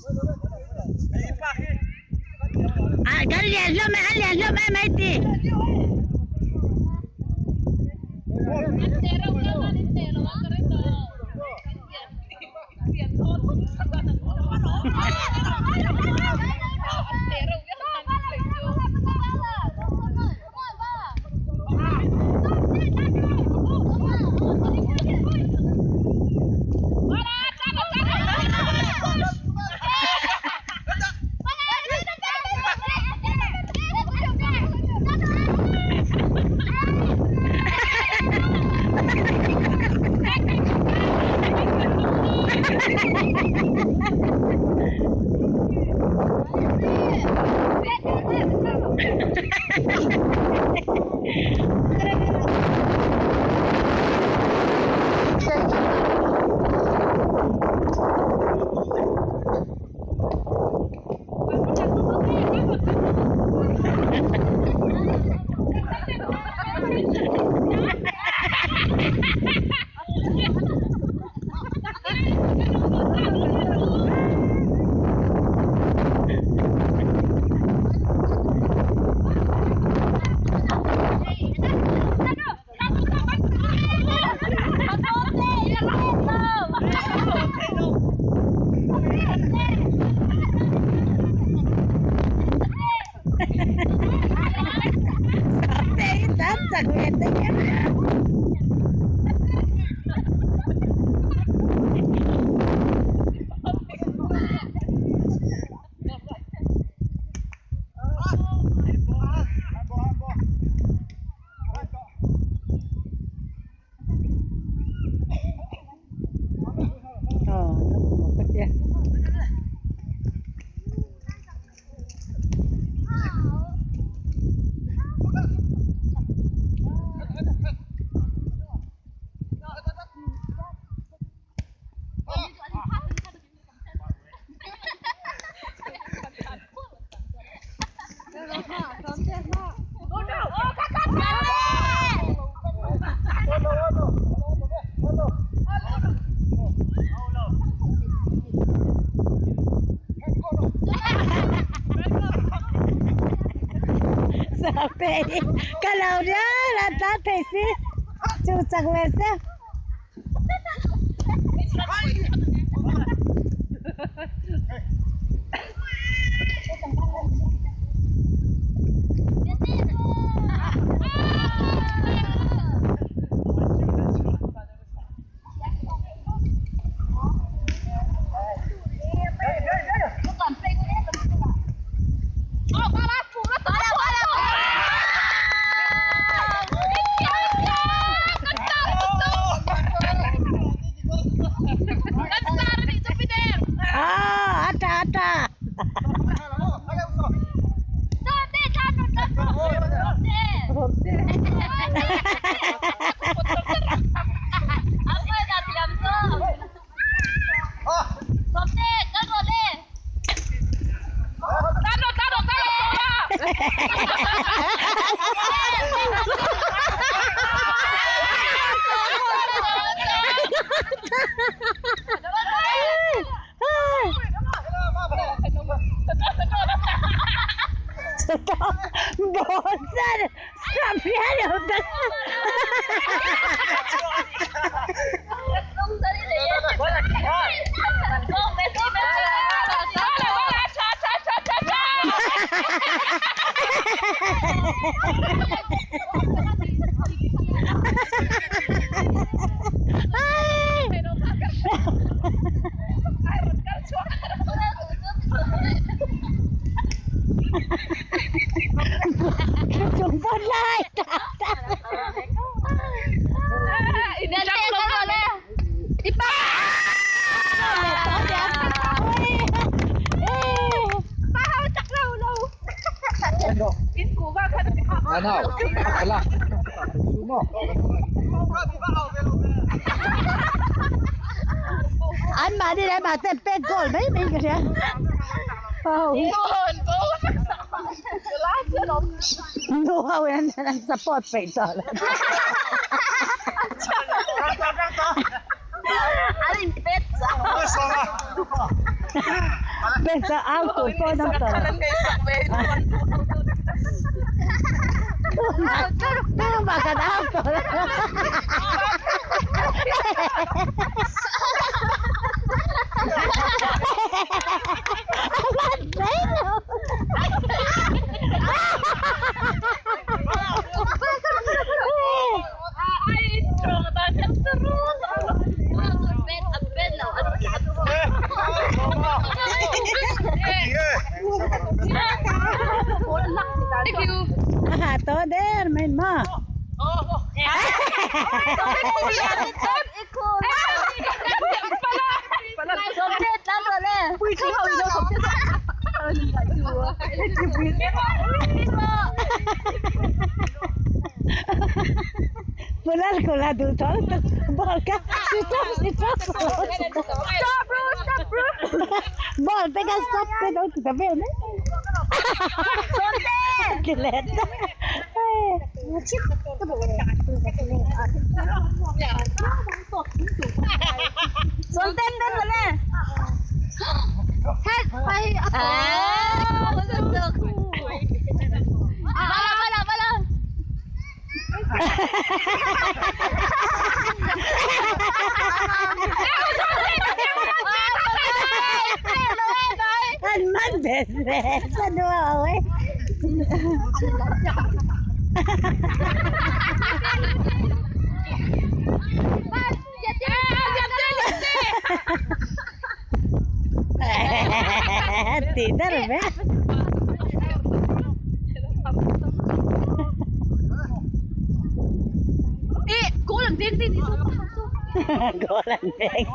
Ah, kan lian hlawm e, an lian hlawm em ai ti. Ka lo nia la tlan thei si chu chak ve se. Ah, ata ata. An mahni leh mahni ten pek goal mai mai ka hria. Nu ho in an support peih tawh lo. Best au tur pawh an awm tawh lo. Tumah kan au tawh lo. A man mai lo. A hah tawh der mai maw? Pulal kula duh tawh lutuk ball kha stop stop ball te kha stop te lo ti ta vel mai ti leh ta. An man ve ve ta nuau e. Tih der ve. Goal an veng daih.